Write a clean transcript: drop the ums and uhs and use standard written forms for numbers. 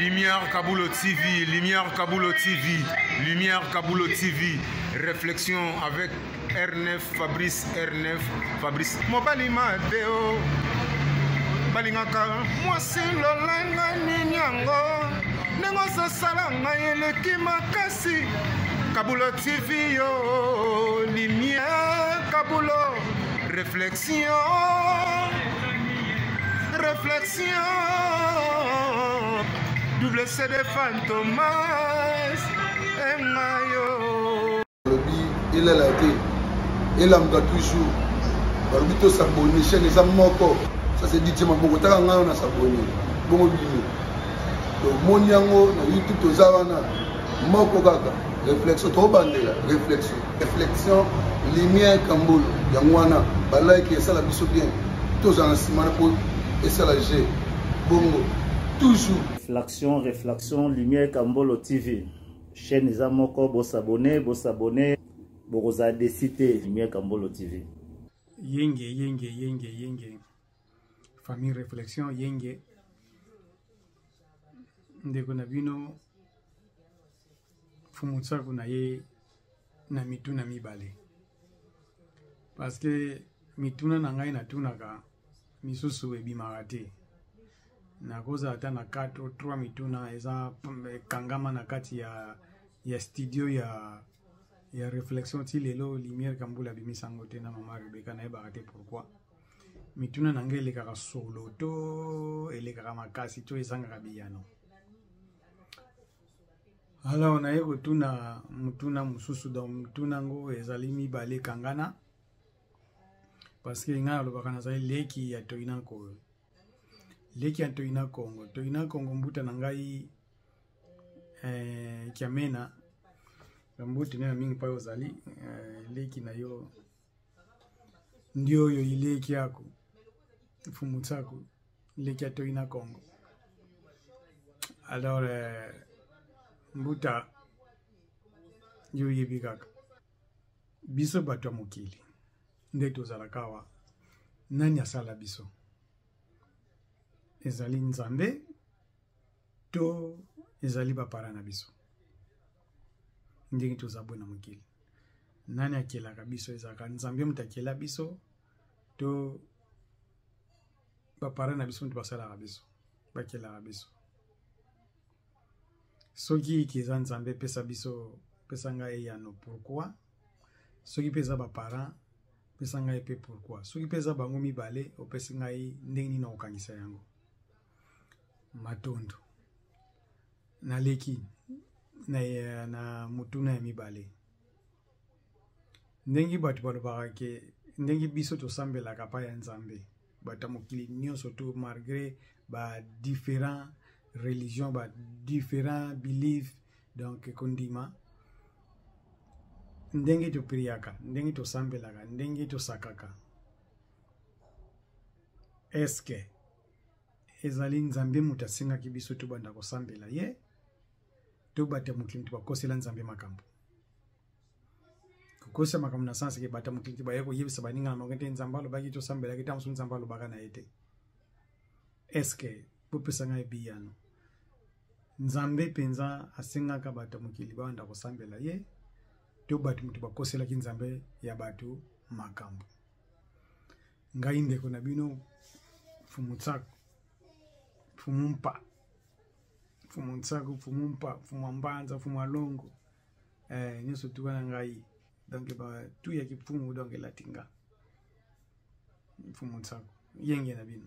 Lumière Kabulo TV, Lumière Kabulo TV, Lumière Kabulo TV. Réflexion avec R9 Fabrice R9 Fabrice. Mobali Mateo. balingaka mwasi lolenge nini yango ndenge ozosala ngai eleki makasi kabulo tv yo lumière kabulo réflexion réflexion double cd fantomas engayo balobi elala te elamuka toujours balobi tosabone chaîne eza moko ça c'est dj maboko taka ngai wana sabone bongo bino tomoni yango na youtube toza wana moko kaka réflexion tobandela réflexion réflexion lumière kambolo yango wana balike esala biso bien tozala na nsima na mpo esala g bongo toujours réflexion réflexion lumière kambolo tv chaîne eza moko bosabone bosabone bokozala desi te lumière kambolo tv yenge yenge yenge yenge famille réflexion yenge ndeko na bino Mfumu Nsaku na ye na mituna mibale parce que mituna na ngai natunaka misusu ebimaka te nakozala ata na 4 ou 3 mituna eza ekangama na kati ya, ya studio ya ya réflexion ti lelo lumière kambula abimisa yango te na mama rebeka nayebaka te pourquoi mituna na ngai elekaka solo to elekaka makasi to ezangaka biyano Alors naye kotuna motuna mosusu donc motuna yango ezali mibale ekangana parce que ngai nalobaka nazali leki ya toina nkoyo leki ya toina kongo toina kongo mbuta na ngai eh, kiamena mbuti nayo mingi mpai ozali eh, leki na yo ndi oyo ileki yako mfumu tsaku leki ya toina kongo alors eh, mbuta yo oyebi kaka biso bato ya mokili nde tozalaka awa nani asala biso ezali nzambe to ezali bapara na biso ndenge toza boye na mokili nani akelaka biso ezalaka nzambe moto akela biso to bapara na biso moto basalaka biso bakelaka biso soki eke eza nzambe epesa biso pesa ngai eyano pourkui soki mpe eza baparent pesa ngai mpe pourkui soki mpe eza bango mibale opesi ngai ndenge nini nakokangisa yango matondo naleki na, na motuna ya mibale ndenge bato balobaka ke ndenge biso tosambelaka pa ya nzambe bato ya mokili nyonso to malgré ba différents religions ba différents beliefs donc kondima ndenge topriaka ndenge tosambelaka ndenge tosakaka eske ezali nzambe moto asengaki biso tobanda kosambela ye to bato ya mokili moto bakosela nzambe makambo kokosa makambo na sanse ke bato ya mokili te baye koyebisa baninga na bango te nzambe alobaki tosambelaki ntango mosusu nzambe alobaka na ye te eske bopesa ngai biyano nzambe mpenza asengaka bato ya mokili babanda kosambela ye to bato moto bakoselaki nzambe ya bato makambo ngai ndeko na bino mfumu tsaku mfumu mpa mfumu nsaku mfumu mpa mfumu mbanza mfumu alongo eh, nyonso tuka na ngai donc batu ya kifumu donc elati nga mfumu nsaku yenge na bino.